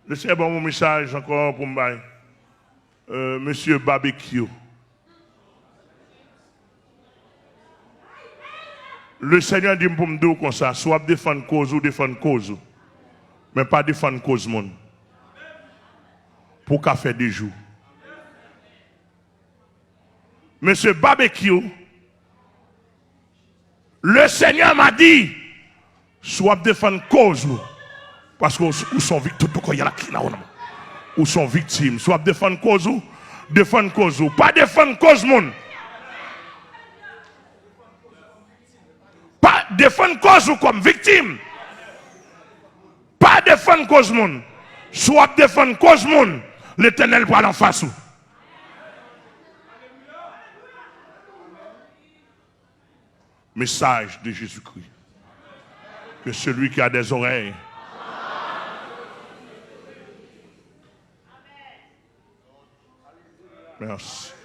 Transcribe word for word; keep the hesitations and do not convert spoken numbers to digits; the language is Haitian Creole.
Lesenyè ban m yon mesaj ankò pou m bay. Euh, Mesye Babekyou. Lesenyè di m pou m di w konsa, si w ap defann koz ou, defann koz ou. Men pa defann koz moun. Pou w ka fè de jou. Mesye Babekyou, Lesenyè m a di, si w ap defann koz ou, paske ou, ou son viktim, tout poko yalaki nan ou. Ou son viktim. Si w ap defann koz ou, defann koz ou. Pa defann koz moun. Pa defann koz ou kòm viktim. Pa defann koz moun. Si w ap defann koz moun, Letènèl pral anfas ou. Message de Jésus-Christ. Que celui qui a des oreilles. Merci.